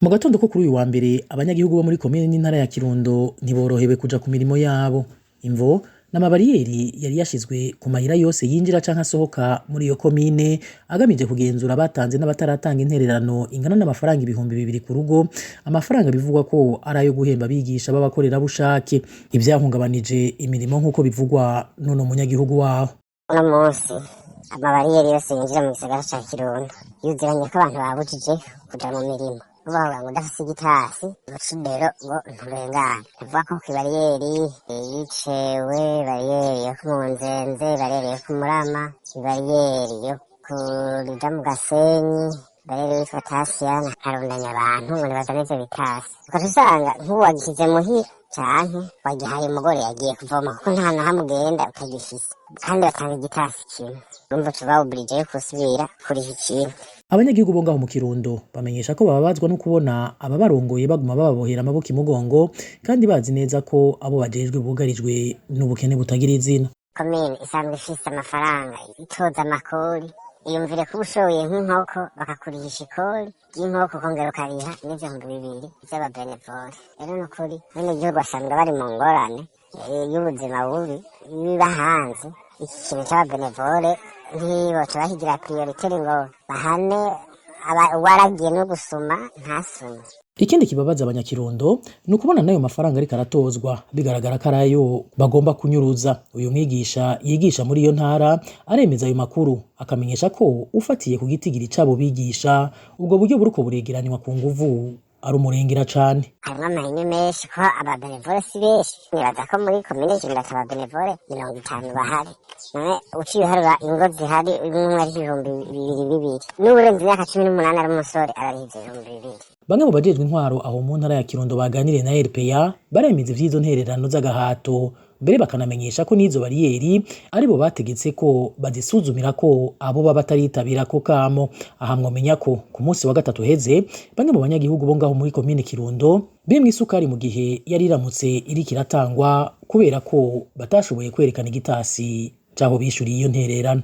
Mu gatondo ko kuri uyu wa mbere, abanyagihugu bo muri komine n'intara ya Kirundo ntiborohewe kuja ku mirimo yabo. Imvo n'amabariyeri yari yashizwe ku mayira yose yinjira canke asohoka muri iyo komine, agamije kugenzura abatanze n'abataratanga intererano ingana n'amafaranga 2000 ku rugo, amafaranga bivugwa ko ari ayo guhemba abigisha b'abakorerabushake. Ivyahungabanije imirimo nk'uko bivugwa n'uno munyagihugu waho. Uno munsi amabariyeri yose yinjira mu gisagara ca Kirundo yuzuranyeko abantu babujije kuja mu mirimo. Bavuga ngo udafise igitasi c'indero ngo nturengane. Tuvuga ko kw'ibariyeri yicewe, bariyeri yo ku Munzenze, bariyeri yo ku Murama, ibariyeri yo kuja mu Gasenyi, bariyeri yitwa Tasiyana, harundanye abantu ngo nibazane ivyo bitasi. Ugaca usanga nk'ubu wagishize muhira canke wagihaye umugore yagiye kuvoma, kuko nta na hamwe ugenda utagifise, kandi batanga igitasi kimwe. Urumva uca uba obligé yo gusubira kuriha ikindi. Abanyagihugu bo ngaho mu Kirundo bamenyesha ko bababazwa no kubona ababarongoye baguma bababohera amaboko imugongo, kandi bazi neza ko abo bajejwe bugarijwe n'ubukene butagira izina. Komine isanzwe ifise amafaranga itoza amakori. Iyumvire kuba ushoye nk'inkoko, bakakurihisha ikori ry'inkoko, ukongera ukariha n'2000 vy'ababenevore. Rero nukuri abenegihugu basanzwe bari mu ngorane y'ubuzima bubi biba hanze. Iki kintu c'ababenevore ntiboca bakigira prioritaire ngo bahane uwaragiye no gusuma ntasume. Ikindi kibabaza abanyakirundo ni ukubona n'ayo mafaranga ariko aratozwa bigaragara ko ari ayo bagomba kunyuruza. Uyu mwigisha yigisha muri iyo ntara aremeza ayo makuru, akamenyesha ko ufatiye ku gitigiri c'abo bigisha, ubwo buryo buriko buregeranywa ku nguvu ari umurengera cane. Harimwo amahinyu menshi ko ababenevore si benshi. Nibaza ko muri komine Kirundo ata ababenevore 50 bahari. None uciye uharura ingo zihari, umwe umwe ariha 2000 bibiri, n'uwurenze imyaka 18 ari umusore arariha ivyo 2000. Bamwe mu bajejwe intwaro aho mu ntara ya Kirundo baganiriye na RPA baremeza ivy'izo ntererano z'agahato, mbere bakanamenyesha ko n'izo bariyeri aribo bategetse ko bazisuzumira ko abo baba bataritabira ko kamo. Aha mwomenya ko ku munsi wa gatatu heze bamwe mu banyagihugu bo ngaho muri komine Kirundo bimwe isukari mu gihe yari iramutse iriko iratangwa, kubera ko batashoboye kwerekana igitasi c'aho bishuriye iyo ntererano.